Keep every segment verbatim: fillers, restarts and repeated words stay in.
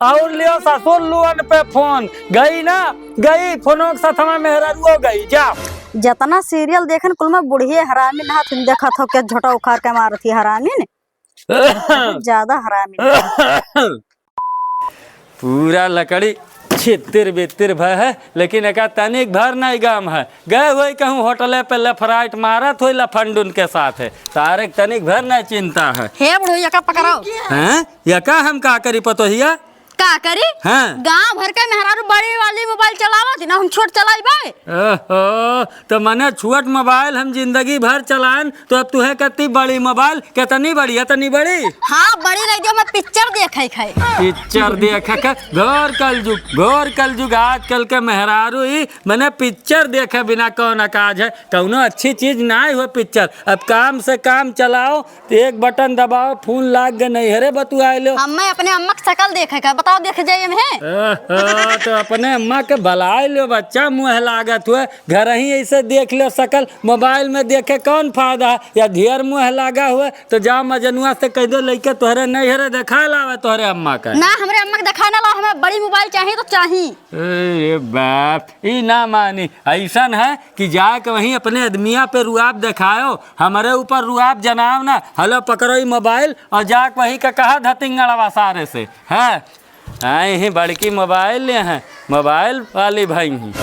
और लियो ससुर लोन पे फोन। गई ना, गई, फोनो के साथ हमार मेहरारुओ गई, जा। जतना सीरियल देखन कुल में बुढ़िए हरामी नहात हिन, देखत हो के झोटा उखाड़ के मारत ही हरामी ने। बहुत ज्यादा हरामी। पूरा लकड़ी छितिर बितिर भय है, लेकिन एका तनिक भर नहीं गम है। गए होई कहूँ होटले पे लेफ्ट राइट मारत होई लफंडुन के साथ है, तारे के तनिक भर नहीं चिंता है। हे बुढ़ऊ, यका पकड़ो। हैं? यका हम का करी पतोहिया? का करी? हाँ। गांव भर के मेहरारू बड़ी वाली मोबाइल चलावत ही ना, हम छोट चलाइबे? ओहो, तो मने छोट मोबाइल हम जिंदगी भर चलाएन, तो अब तुहे कती बड़ी मोबाइल, कितनी बड़ी, इतनी बड़ी? हाँ, बड़ी रह गई, मैं पिक्चर देखे खाए। पिक्चर देखे के घोर कलजुग, घोर कलजुग। आजकल के मेहरारू ही मने पिक्चर देखे बिना कौन काज है, कौनो अच्छी चीज ना हो पिक्चर। अब काम से काम चलाओ, तो एक बटन दबाओ, फोन लाग गए, नहीं हरे बतुआए लो। हमें अपने अम्मा के शकल देखे का, बताओ देख जाए में। ओहो, तो अपने अम्मा के बलाए लो बच्चा, मुँह लागत हुए, घर ही ऐसे देख लो शकल, मोबाइल में देखे कौन फायदा है? या ढेर मुँह लागा हुए तो जा मजनुआ से कह दो लइके तोहरे नहीं हरे देखा लावे तोहरे अम्मा का। ना, हमरे अम्मा के देखा ना ला, हमें बड़ी मोबाइल चाहिए तो चाहिए। अरे बाप, ई ना मानी। ऐसन है कि जाके वहीं अपने आदमिया पे रुआब देखायो, हमरे ऊपर रुआब जनाव ना। हलो, पकड़ो ई मोबाइल और जाके वहीं का कहा धतिंगड़वा सारे से, है? आए ही बड़की मोबाइल ले हैं, मोबाइल वाली भई ही।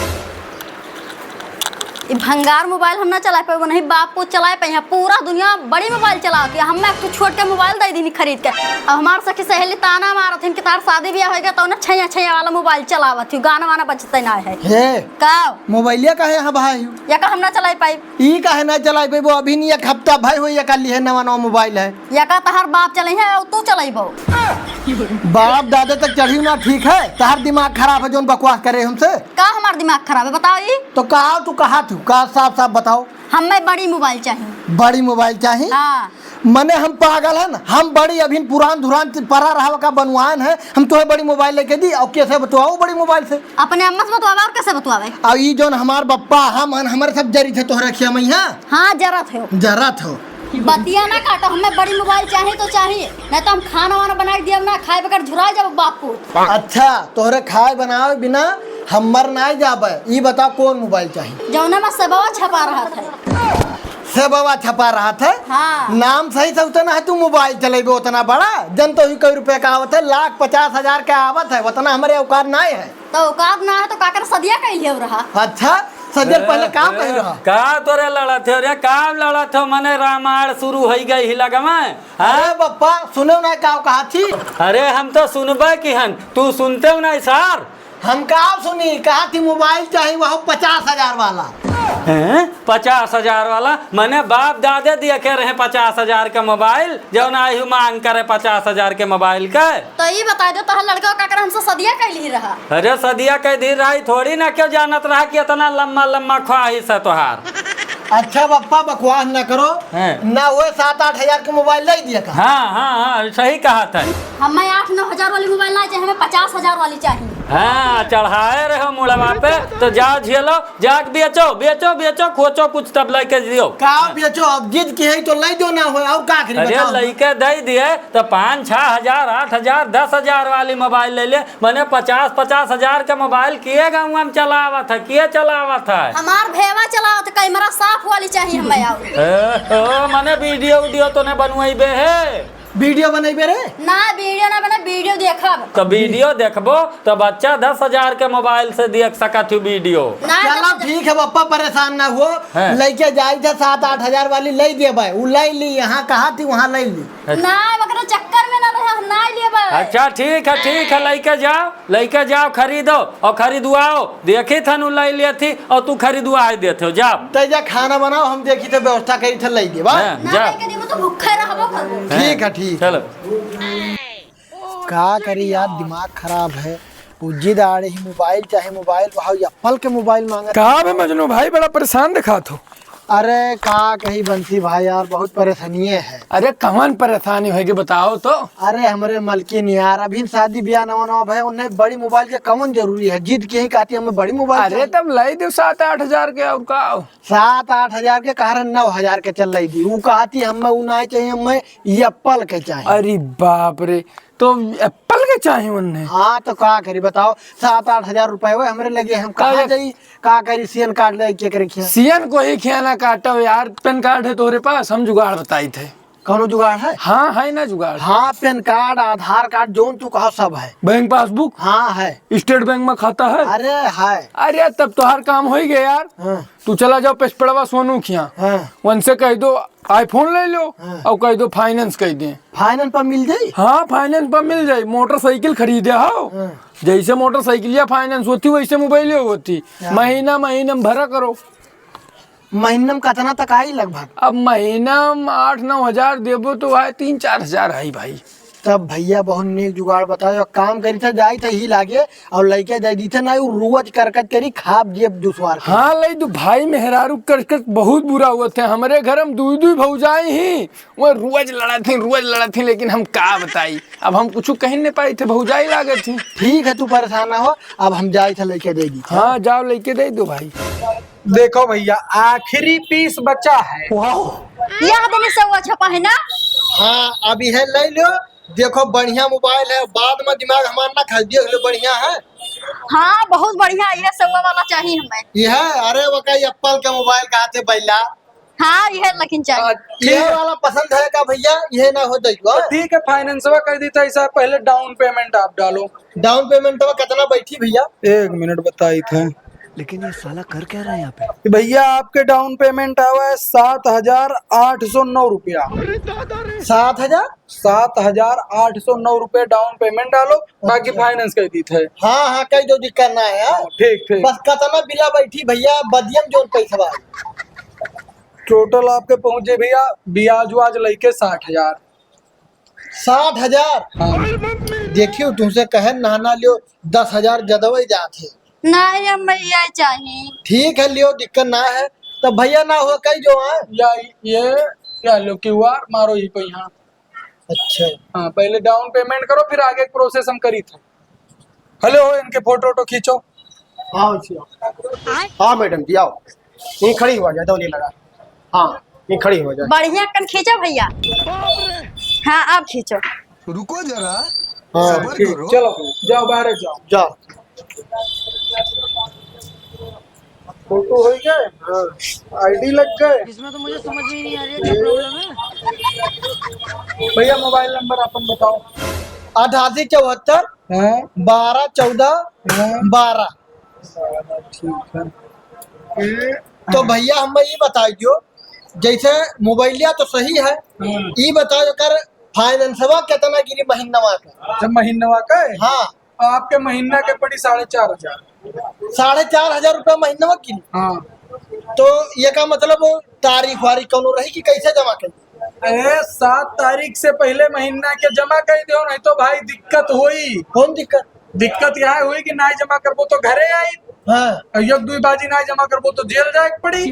ई भंगार मोबाइल हम ना चलाए पाए, नहीं बाप पूत चलाए पाए। यहाँ पूरा दुनिया बड़ी मोबाइल चलावत है, हमें एक ठो छोट के मोबाइल दे दीनी खरीद के। अब हमार सखी सहेली ताना मारत हिन कि तार शादी ब्याह होइगा तो ना छैया छैया वाला मोबाइल चलावत ही, गाना वाना बजते ना है। हे, का? मोबाइलिया काहे यहाँ बहाई हूँ? या का हम ना चलाए पाई? ई काहे ना चलाए पाई? वो अभी नहीं, एक हफ्ता भई होई, एका लिहे नवा नवा मोबाइल है। या का तहार बाप चलइहे और तू चलइबो? बाप दादे तक चढ़ी ना ठीक है, तहार दिमाग खराब है जौन बकवास करे हमसे। का हमार दिमाग खराब है बताओ ई? तो का तू कहा थू, का साफ साफ बताओ। हमें बड़ी मोबाइल चाहिए। बड़ी मोबाइल चाहिए? हाँ। मने हम पागल हन, हम बड़ी अभिन पुरान धुरान परा रहा का बनवान है, हम तोहे बड़ी मोबाइल लेके दी और कैसे बतवाओ बड़ी मोबाइल से? अपने अम्मा से बतवावे और कैसे बतवावे? और ई जौन हमार बप्पा हम हन, हमारे सब जरी थे तोहरे खिया मैया। हाँ, जरत हो। जरत हो। बतिया ना काटो, हमें बड़ी मोबाइल चाहिए तो चाहिए, नहीं तो हम खाना वाना बनाई दिया ना, खाए बगैर झुरा जाओ बापू। अच्छा, तोहरे खाए बनावे बिना हम मर नाई जाबे। ई बताओ कौन मोबाइल चाहिए? जौना में सेबवा छपा रहा था। सेबवा छपा रहा था? हाँ। नाम सही से उतना है, तू मोबाइल चलेबे उतना बड़ा, जन तो ही कई रुपए का आवत है, लाख पचास हजार का आवत है, उतना हमारे औकात नाई है। तो औकात ना है तो काकर सदिया कइले हो रहा? अच्छा, सदिया पहले काम कही रहा। का तोरे लड़त हो रे, काम लड़त हो, मने रामायण शुरू होई गई ही लगमा। हाँ? अरे बप्पा, सुनो ना का कहा थी। अरे हम तो सुनबे की हन, तू सुनते हो ना सार। हम का सुनी, कहा थी मोबाइल चाहिए वह पचास हजार वाला। हैं? पचास हजार वाला? मने बाप दादे देखे रहे पचास हजार के मोबाइल, जौन आई हूँ मांग करे पचास हजार के मोबाइल के। तो ई बताइ दो, तोहर लड़का का कर हमसे सदिया कइली रहा? अरे सदिया कइ दी रहा, ई थोड़ी ना केउ जानत रहा कि इतना लम्बा लम्बा ख्वाहिश है तोहार। अच्छा बप्पा, बकवास न करो। हैं। ना हुए सात आठ हजार के मोबाइल दइ दिया का? हाँ, हाँ, हाँ, सही कहा था। हमें आठ नौ हजार वाली मोबाइल ना चाहिए, हमें पचास हजार वाली चाहिए। हाँ, चढ़ाए रहो मुड़वा पे, तो जाओ झेलो, जाके बेचो, बेचो, बेचो, खोचो कुछ तब लेके जियो। का बेचो, अब जिद की है तो लइ दो, ना हो और का करी अरे बताओ। लइके दइ दिए तो पाँच छह हजार, आठ हजार, दस हजार वाली मोबाइल लइ ले, मने पचास पचास हजार के मोबाइल किए गाँव में चलावत है, किए चलावत है? हमार भेवा चलावत, कैमरा साफ वाली चाहिए हमें। आओ। ए, ओ, मने वीडियो वीडियो तो ने बनवाइबे है? वीडियो बनइबे रे? ना, वीडियो ना बने, वीडियो देखब। तो वीडियो देखबो तो बच्चा दस हजार के मोबाइल से देख सकत हो वीडियो। ना, चलो ना, ठीक है बप्पा, परेशान ना हुओ। हैं। लइके जाई थे सात आठ हजार वाली लइ देबे, उ लइ ली, यहाँ कहा थी वहाँ लइ ली। ना, ओकरे चक्कर में ना रहे, हम ना लेबे। अच्छा ठीक है, ठीक है, लइके जाओ, लइके जाओ, खरीदो और खरीदवाओ। देखी थन उ लइ लेथी और तू खरीदवाए देत हो, जाओ। तै जा खाना बनाओ, हम देखी थे व्यवस्था करी थे लइ देबा। हाँ, ना जाओ। लइके देबो तो भूखे रहबो करबो। ठीक है, ठीक। चलो। का करी यार, दिमाग खराब है। उ जिद आड़े ही मोबाइल चाहे मोबाइल, वहाँ एप्पल के मोबाइल मांगत। का बे मजनू भाई, बड़ा परेशान दिखात हो। अरे का कही बंसी भाई यार, बहुत परेशानिये है। अरे कवन परेशानी होगी बताओ तो। अरे हमरे मलकिन यार, अभी शादी ब्याह नवा नवा भय, उन्हें बड़ी मोबाइल के कवन जरूरी है, जिद के ही कहती हमें बड़ी मोबाइल अरे चाहिए। तब लइ दो सात आठ हजार के, और का? सात आठ हजार के कह रहे, नौ हजार के चल लइ दी। उ कहती हमें उ ना चाहिए, हमें एप्पल के चाहिए। अरे बाप रे, तो एप्पल के चाही उन्हें। हाँ, तो का करी बताओ, सात आठ हजार रुपए हुए हमरे लगे, हम कहाँ का जाई, का करी, सियन कार्ड लेके करे खिया? सियन को ही खियाना काटो यार, पैन कार्ड है तोहरे पास, हम जुगाड़ बताई थे। कौनो जुगाड़ है? हाँ, है ना जुगाड़। हाँ, पैन कार्ड, आधार कार्ड, जौन तू कहो सब है। बैंक पासबुक? हाँ, है। स्टेट बैंक में खाता है? अरे, है। अरे, तब तोहार काम हो ही गया यार। हाँ। तू चला जाओ पचपड़वा सोनू खिया। हाँ। उनसे कह दो iPhone ले लो हाँ। और कह दो finance कह दे। Finance पर मिल जाई? हाँ, finance पर मिल जाई। मोटरसाइकिल खरीदे हो, हाँ। जैसे मोटरसाइकिलिया finance होती वैसे मोबाइल होती। हाँ। महीना महीना में भरा करो। महीना में कितना तक आई लगभग? अब महीना में आठ नौ हजार देबो तो आए तीन चार हजार है भाई। तब भैया बहुत नीक जुगाड़ बताओ, एक काम करी था, जाई था ही लागे और लइके दे दी था ना, उ रोज करकट करी खाब जेब दुसवार के। हाँ, लई दो भाई मेहरारू करकट बहुत बुरा हुआ थे। हमरे घर में दुई दुई भौजाई ही, वो रोज लड़ा थी, रोज लड़ा थी, लेकिन हम का बताई, अब हम कुछ कहीं नहीं पाई थे, भौजाई लागे थी। ठीक है, तू परेशान ना हो, अब हम जाई था लइके दे दी था। हाँ, जाओ लइके दे दो भाई। देखो भैया, आखिरी पीस बचा है। वाह। यह देने सौवा छपा है ना? हाँ, अब यह ले लो। देखो, बढ़िया मोबाइल है, बाद में दिमाग हमार ना खाई, देख लो, बढ़िया है। हाँ, बहुत बढ़िया, यह सौवा वाला चाहिए हमें। यह, अरे, वो का एप्पल का मोबाइल कहा थे बैला? हाँ, यह लेकिन चाहिए। आ, यह वाला पसंद है का भैया? यह ना हो जाइए। तो ठीक है, finance वा कर दी था, ऐसा पहले down payment आप डालो। Down payment वा कितना बैठी भैया? एक मिनट बताई थे। लेकिन ये साला कर क्या रहा है यहाँ पे? भैया, आपके down payment आवा है सात हजार आठ सौ नौ रुपया। सात हजार? सात हजार आठ सौ नौ रुपया down payment डालो, बाकी अच्छा। Finance कर दी थे। हाँ, हाँ, कई जो दिक्कत ना है, हाँ? हाँ, ठीक, ठीक। बस कितना बिला बैठी भैया, बदियम जोर पैसा बा। Total आपके पहुँचे भैया, ब्याज व्याज लेके साठ हजार। साठ हजार? हाँ। देखियो, तुमसे कहे नहाना लियो, दस हजार जदवे जात है। नहीं, हम भैया चाहिए। ठीक है, लियो, दिक्कत ना है। तो भैया ना हो कई जो है। या ये क्या लो, QR मारो ही पे यहाँ। अच्छा। हाँ, पहले down payment करो, फिर आगे process हम करी थे। Hello, इनके photo वोटो खींचो। हाँ, जी। हाँ, madam जी, आओ। यहीं खड़ी हुआ जाए, दौनी लगा। हाँ, यहीं खड़ी हुआ जाए। बढ़िया कन खींचो भैया। हाँ, आप खींचो। रुको जरा, हाँ, सबर ठीक, करो। चलो, जाओ, बाहर जाओ। जाओ। Photo हो गए? हाँ। ID लग गए? इसमें तो मुझे समझ में ही नहीं आ रही है, क्या problem है? भैया, mobile number अपन बताओ। अठासी चौहत्तर, हाँ। बारह चौदह, हाँ। बारह। ठीक है। तो भैया, हम ये बताइयो, जैसे मोबाइलिया तो सही है, हाँ। ये बताओ, एकर finance वा कितना गिरी महीनवा का? जब महीनवा का है? हाँ। आपके महीना के पड़ी साढ़े चार हजार। साढ़े चार हजार रुपया महीनवा की? हाँ। तो ये का मतलब, तारीख वारीख कौनो रही कि कैसे जमा करी? अरे, सात तारीख से पहले महीना के जमा कर दो, नहीं तो भाई दिक्कत होई। कौन दिक्कत? दिक्कत यह हुई कि नाई जमा करबो तो घरे आई। हाँ। और एक दुई बाजी नाई जमा करबो तो जेल जाए के पड़ी।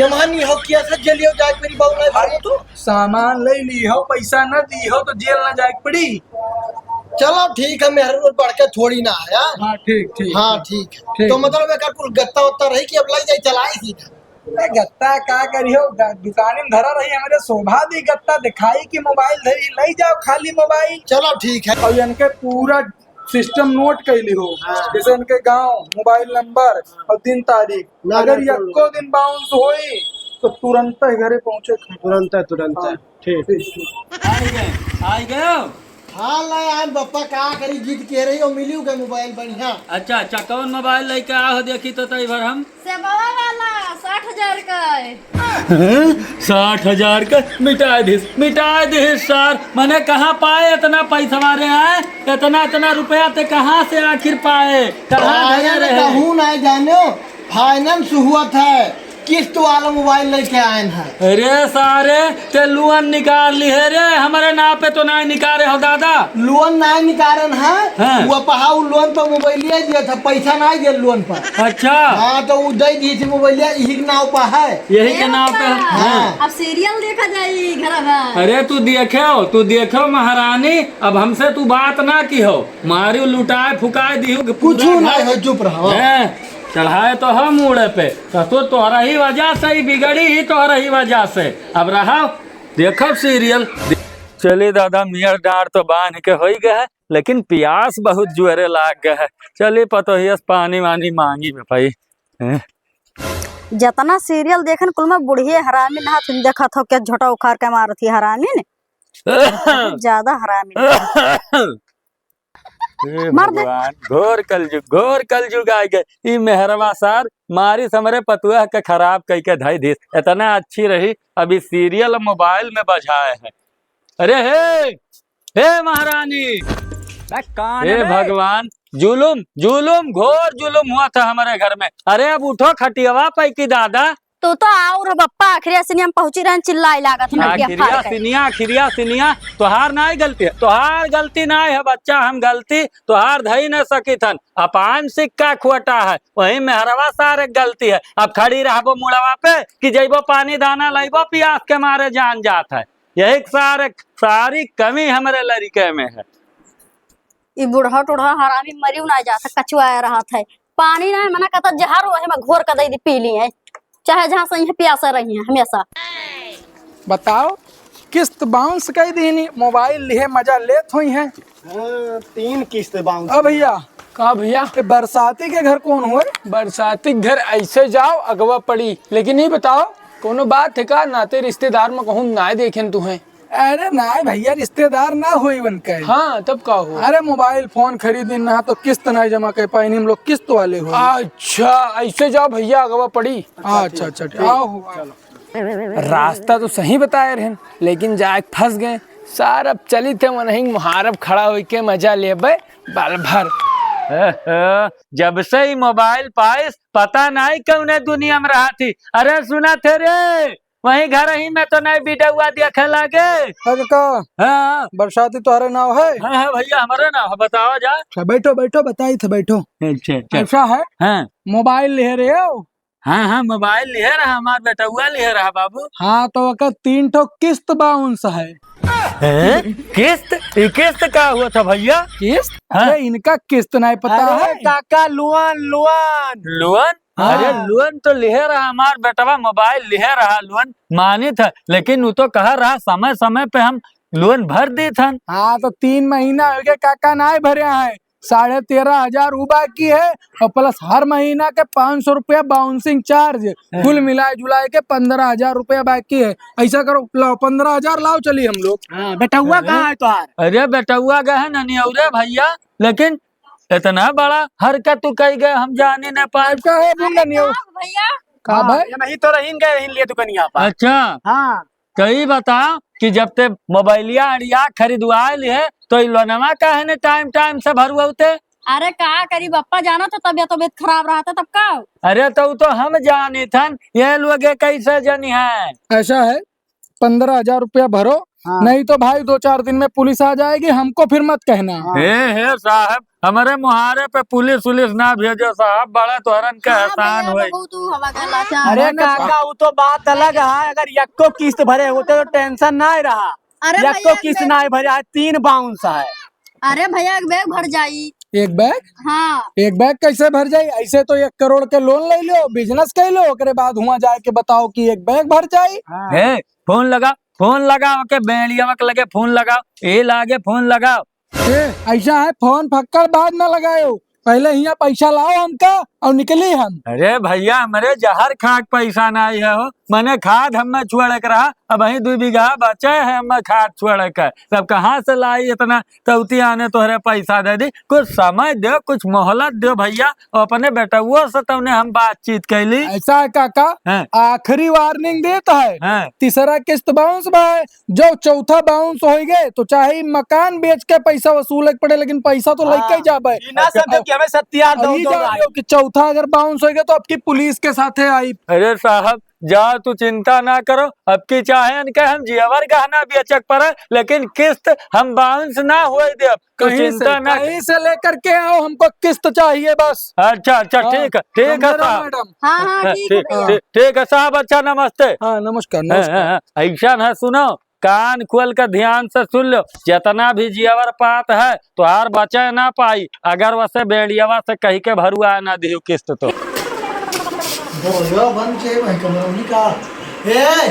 ये मान नहीं हो किया से जेलियो जाए के पड़ी, बाबू नाई भरबो तो? सामान ले ली हो, पैसा न दी हो तो जेल ना जाए के पड़ी। चलो ठीक है, मेहर बढ़ के थोड़ी ना आया। हाँ, ठीक, ठीक। हाँ, ठीक है। ठीक। तो मतलब एकर कुल गत्ता उत्ता रही कि अब लग जाए, चलाई सीधा। ए, गत्ता का करियो, ग-, दुकान में धरा रही, हमरे शोभा दी गत्ता दिखाई कि मोबाइल धरी, ले जाओ खाली मोबाइल। चलो ठीक है। और इनके पूरा system note कर ली हो, हाँ। जैसे इनके गांव, मोबाइल नंबर और दिन तारीख। ना, अगर ना, यक्को दिन bounce होई तो तुरंत ही घरे पहुंचे। तुरंत है, तुरंत है। हाँ। ठीक। ठीक, ठीक। आई गए, आई गए। हाँ, ले आन बप्पा, का करी, गीत कह रही हो, मिली के मोबाइल बढ़िया। अच्छा, अच्छा, कौन मोबाइल लेके आ हो, देखी तो तई भर हम। सेबवा वाला, साठ हजार का है। हैं? साठ हजार का? मिटा दिस, मिटा दिस सार। मने कहाँ पाए इतना पैसवा रे, हैं? इतना, इतना रुपया ते कहाँ से आखिर पाए? कहाँ धरे रहे? कहूँ ना जानो, finance हुआ था, किस्त वाला मोबाइल लेके आए हैं। अरे सारे, ते loan निकाल ली है रे, हमारे नाम पे तो नहीं निकाले हो दादा। Loan नहीं निकालन है, हाँ। वो पहाऊ loan पर मोबाइल दिया था, पैसा नहीं दिया loan पर। अच्छा। हाँ, तो वो दे दी थी मोबाइल, यही के नाम पर है। यही के नाम पे है। हाँ। अब serial देखा जाई घर में। अरे तू देखे हो, तू देखे हो महारानी, अब हमसे तू बात ना की हो, मारी लुटाए फुकाए दी हो कि कुछ पूरा नहीं घर हो, चुप रहो। हैं? चढ़ाए तो हम मूड़े पे, ससुर तोहरा ही वजह से ही बिगड़ी ही तोहरा ही वजह से। अब रहा, देखब serial। चली दादा, मियर डाँड़ तो बान्ह के होई गए है, लेकिन पियास बहुत जोरे लाग गए है। चली पतोहिया से पानी वानी माँगी बे भाई। हैं? जतना serial देखन कुल में बुढ़िए हरामी नहात, तुम देखत हो क्या झोटा उखाड़ के मारत ही हरामी ने। बहुत ज्यादा हरामी। हे मार दे। भगवान, घोर कलजुग, घोर कलजुग आ गए। ई मेहरवा सार मारी हमरे पतुआ के खराब कई के धई दिस। इतना अच्छी रही, अभी serial mobile में बजाए है। अरे हे, हे महारानी, बे, कौन हे है बे? भगवान, जुलुम, जुलुम, घोर जुलुम हुआ था हमारे घर में। अरे अब उठो खटियावा पे की दादा। तू तो आउर बप्पा, आखिरी सिनिया में पहुंची रहन, चिल्लाई लागत है, नटिया फाड़ आखिरिया के। सिनिया, आखिरिया सिनिया, तोहार नाई गलती है, तोहार गलती नाई है बच्चा, हम गलती तोहार धई न सकित हन। अपान सिक्का खोटा है, वही मेहरवा सारे गलती है। अब खड़ी रहबो मुड़वा पे कि जइबो पानी दाना लइबो, पियास के मारे जान जात है। यही सारे, सारी कमी हमरे लड़के में है। ई बूढ़ा टूढ़ा हरामी मरियो ना जात है, कचुआ रहत है। पानी ना है, मना कहता जहर वही में घोर के दे दी, पी ली है, चाहे जहाँ से यहाँ प्यासा रही है हमेशा। बताओ, किस्त bounce कई दीनी, mobile लिहे मजा लेत होई हैं। हाँ, तीन किस्त bounce। अब भैया, का भैया? ए, बरसाती के घर कौन होए? बरसाती के घर ऐसे जाओ, अगवा पड़ी। लेकिन ई बताओ, कोनो बात है का? नाते रिश्तेदार में कहूँ नाय देखेन तुहें। अरे नाय भैया, रिश्तेदार ना होई उनके। हाँ, तब का हो? अरे mobile phone खरीदिन ना तो किस्त नाय जमा कर पाइन, हम लोग किस्त वाले हो। अच्छा, ऐसे जाओ भैया, अगवा पड़ी। अच्छा, अच्छा, ठीक। आओ, आओ। रास्ता तो सही बताए रहन, लेकिन जाए फंस गए। सार अब चली थे वनहिंग मुहारब खड़ा होई के मजा लेबे बल भर। जब से ही mobile पाइस, पता नहीं कौने दुनिया में रहा थी। अरे सुना थे रे, वही घर ही में तो नहीं वीडियोवा देखे लागे। अरे का? हाँ। बरसाती तोहरे नाव है? हाँ, हाँ भैया, हमारे नाव है, बतावा जा। अच्छा, बैठो, बैठो, बताई थे, बैठो। अच्छा, अच्छा। ऐसा है? हाँ। Mobile ले रहे हो? हाँ, हाँ, mobile लिहे रहा, हमार बेटउआ लिहे रहा बाबू। हाँ, तो ओकर तीन ठो किस्त bounce है। हैं? किस्त? ई किस्त का हुआ था भैया? किस्त? हाँ। अरे, इनका किस्त नहीं पता अरे है? काका, loan, loan। Loan? हाँ। अरे, loan तो लिहे रहा हमार बेटवा, mobile लिहे रहा, loan मानित है, लेकिन उ तो कहा रहा समय समय पे हम loan भर देत हन। हाँ, तो तीन महीना हो गया काका, नाय भरे हैं। साढ़े तेरह हजार उ बाकी है और plus हर महीना के पाँच सौ रुपया bouncing charge, हाँ। कुल मिलाए जुलाए के पन्द्रह हजार रुपया बाकी है। ऐसा करो, लाओ पन्द्रह हजार लाओ, चली हम लोग। हाँ, बेटउआ हाँ। कहाँ है तोहार? अरे बेटउआ गए है ननियौरे भैया, लेकिन इतना बड़ा हरकत तू कई गए, हम जाने न पाए। का है बुंगनियो? भैया। का हाँ, भाई? ये नहीं तो रहीन गए, रहीन लिए दुकनिया पर। अच्छा। हाँ। तो ई बता कि जब ते मोबाइलिया अड़िया खरीदवाए लिहे, तो ई लोनवा काहे ने time time से भरवाउते? अरे का करी बप्पा, जाना तो तबियत, तबियत खराब रहता तब का? अरे तो उ तो हम जानी थन, ये लोग ये कैसे जानी है? ऐसा है, पन्द्रह हजार रुपया भरो, हाँ। नहीं तो भाई दो चार दिन में पुलिस आ जाएगी, हमको फिर मत कहना। हाँ। हे, हे साहब, हमरे मुहारे पे पुलिस उलिस ना भेजो साहब, बड़ा तोहरन के हाँ एहसान भैया, होई। बहुत उ हवा का लाचार। अरे ना, ना, काका, उ तो बात अलग है, अगर यक्को किस्त भरे होते तो tension ना रहा। अरे यक्को भैया, एक किस्त bag ना भरे, आज तीन bounce है। अरे भैया, एक bag भर जाई। एक bag? हाँ। एक bag कैसे भर जाई? ऐसे तो एक करोड़ के loan ले लो, business कर लो, ओकरे बाद हुआ जाए के बताओ कि एक bag भर जाई। हाँ। हे, phone लगा, phone लगाओ के बेड़ियावा के लगे phone लगाओ, ए लागे phone लगाओ। ए, ऐसा है, phone फक्कड़ बाद में लगायो, पहले हियाँ पैसा लाओ हमका और निकली हम। अरे भैया, हमरे जहर खाक पैसा नाई है हो, मने खाद हमें छोड़े के रहा, अबहीं दुइ बीघा बचे है हमें खाद छोड़े के, तब कहाँ से लाई इतना तौती आने तोहरे पैसा दे दी? कुछ समय दो, कुछ मोहलत दो भैया, और अपने बेटउओ से तौने हम बातचीत कैली। ऐसा है काका, हाँ। आखिरी warning देत है, हाँ। तीसरा किस्त bounce बा है, जो चौथा bounce होई गए, तो चाहे ई मकान बेच के पैसा वसूले के पड़े, लेकिन पैसा तो हाँ, लइके ही जाबे। ई ना समझो कि हमें सत्यार और दो, ई दो जान राय। लो कि चौथा अगर bounce होई गए, तो अब की पुलिस के साथे आई। अरे साहब, जा तू चिंता ना करो, अब की चाहे इनके हम जेवर गहना बेचे के पड़े, लेकिन किस्त हम bounce ना होए देब। तू कहीं से, चिंता ना कहीं से लेकर के आओ, हमको किस्त चाहिए बस। अच्छा, अच्छा, हाँ, ठीक है, ठीक है समझे ना साहब। मैडम? हाँ, हाँ, हाँ, ठीक है ठीक, भैया। ठीक, ठीक है साहब, अच्छा, नमस्ते। हाँ, नमस्कार, हाँ, नमस्कार। हाँ, हाँ, ऐसा ना सुनो, कान खोल के ध्यान से सुन लो, जितना भी जेवर पात है, तोहार बचे ना पाई, अगर वसे बेड़ियावा से कही के भरुआ ना दियो किस्त तो। दरवाजा बंद किए भाई, कमरौनी का। ए,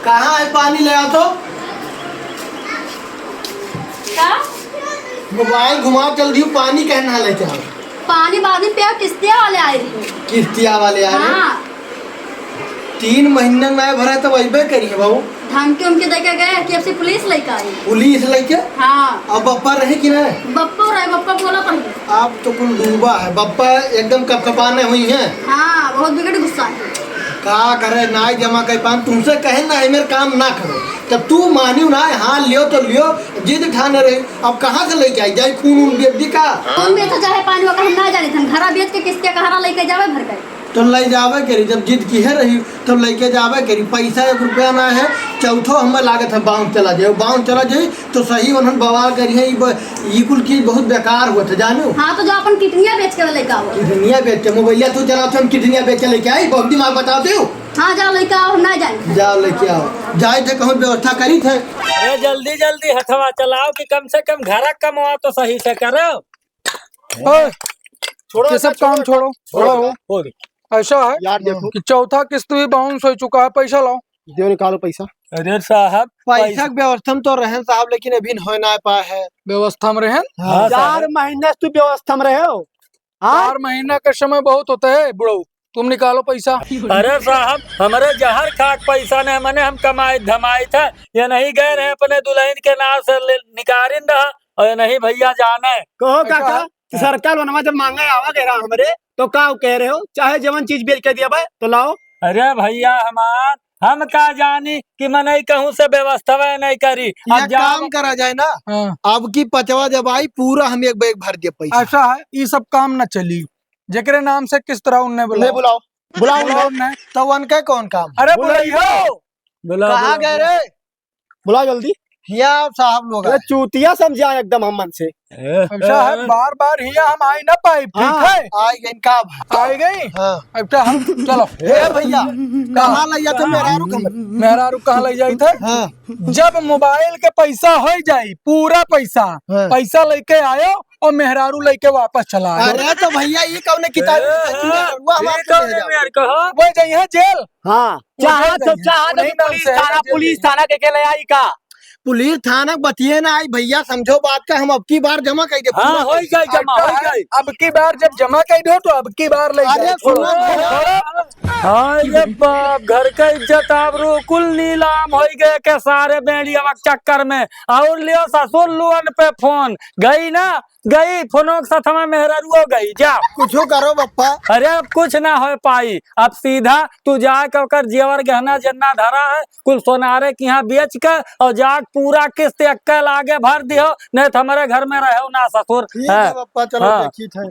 कहाँ है पानी, ले आ तो। का? मोबाइल घुमा चल दियो, पानी कहना लेके आओ। पानी बाद में पिया, किस्तिया वाले आए रही। किस्तिया वाले आए रहे? हाँ। तीन महीना ना भरा तो वही करिए बाबू। धमकी उमकी देके गए कि अब से पुलिस लेके आई। पुलिस लेके? हाँ। अब बप्पा रहे कि ना? बप्पा रहे, बप्पा बोला पहले। आप तो कुल डूबा है, बप्पा एकदम कपकपाने हुई हैं। हाँ, बहुत बिगड़ गुस्सा है। का करे, ना जमा कर पान, तुमसे कहे ना, मेरे काम ना करो। तब तू मानियो ना, हाँ लियो तो लियो, जिद ठाने रही। अब कहाँ से लेके आई? जाई खून उन बेच दी का? खून बेचो चाहे पानी, ओकर हम ना जानी थन। घरा बेच के किस्तिया कहरा लेके जावे भर के। तो ले जावे करी, जब जिद किहे रही, तो लेके जावे करी। पैसा एक रुपया ना है, चौथो हमें लागत है बाउंस चला जाए, बाउंस चला जाए तो सही उन्हन बवाल करी है। ई ब-, ई कुल चीज बहुत बेकार हुआ था, जानू। हाँ, तो जो अपन किडनिया बेच के लेके आओ। किडनिया बेच के, मोबाइलिया तू चलाओ, हम किडनिया बेच के लेके आई, बहुत दिमाग बताओ तू। हाँ, जाओ लेके आओ, हम ना जाए। जाओ लेके आओ, जाए थे कहूँ व्यवस्था करी थे। ए, जल्दी जल्दी हथवा चलाओ कि कम से कम घरा कमवा तो सही से करो। ओए, छोड़ो, ये सब काम छोड़ो, छोड़ो। छोड़ो। ऐसा है यार, देखो। कि चौथा किस्त भी बाउंस हो चुका है, पैसा लाओ। दो, निकालो पैसा। अरे साहब, पैसा पैसा के व्यवस्था में तो रहन साहब, लेकिन अभी न हो ना पाए है। व्यवस्था में रहन? हाँ, हाँ, चार साहब। महीना से तू व्यवस्था में रहे हो। हाँ? चार महीना का समय बहुत होता है बुढ़ऊ, तुम निकालो पैसा। अरे साहब, हमरे जहर खाक पैसा ने, मने हम कमाइत धमाइत है, ये नहीं गए रहे अपने दुल्हन के नाम से ले, निकारिन रहा, और ये नहीं भैया जाने। कहो अच्छा। काका, कि सरकार वनवा जब मांगे आवा गए रहा हमरे, तो का कह रहे हो, चाहे जवन चीज बेच के दिया भाई तो लाओ। अरे भैया हमार, हम का जानी कि मनई कहूँ से व्यवस्था नहीं करी। अब एक जाओ। काम करा जाए ना, हाँ। अब की पचवा जब आई, पूरा हम एक बैग भर दिए पैसा। ऐसा है, ये सब काम न चली। जेकरे नाम से किस्त रहा उनने बुलाओ। नहीं बुलाओ, बुलाओ बुलाओ उन्हें। उनने। तो उनके कौन काम? अरे बुलाइयो। बुलाइयो। बुलाओ, कहाँ बुलाओ। गए रे? बुलाओ जल्दी। हिया साहब लोग अरे आए। चूतिया समझा एकदम हम मन से। अच्छा है, बार बार हिया हम आई ना पाई, ठीक हाँ। है? आई गई का भाई? आई गई? हाँ। अच्छा हम, चलो। ए भैया, कहाँ? कहाँ ले जाते मेहरारू के हमरे? मेहरारू कहाँ ले जाई थे? हाँ। जब मोबाइल के पैसा हो जाई, पूरा पैसा, हाँ। पैसा लेके आयो और मेहरारू लेके वापस चला आयो। अरे तो भैया, ये कौन किताब ए, लिखा है? मेहरारू हमारे ये कौन ले जाओ। मेहरारू कहो? वो जइहे जेल। हाँ, वो चाहा जेल तो, जइहे। चाहा तो उन्हीं नाम पुलिस से है थाना, जेल पुलिस जइहे। थाना के, के ले आई का? पुलिस थाना बतिये ना आई भैया, समझो बात का, हम अब की बार जमा कर दे, हाँ, पूरा होई पैसा। जाए जमा, होई जाए। अब की बार जब जमा कर दो तो अब की बार ले अरे जाए, छोड़ो। सुनो भैया। हाँ, ये बाप, घर का इज्जत आबरू कुल नीलाम होई गए के सारे बेड़िया के चक्कर में। और लियो ससुर लोन पे फोन, गई ना, गई, फोनो के साथ हमार मेहरारुओ गई, जा। कुछो करो बप्पा। अरे अब कुछ ना हो पाई, अब सीधा तू जाके ओकर जेवर गहना जेतना धरा है, कुल सोनारे के यहाँ बेच के और जाके पूरा किस्त एक्के लागे भर दियो, नहीं तो हमारे घर में रहो ना ससुर। ठीक है हाँ। बप्पा, चलो हाँ। देखी थे।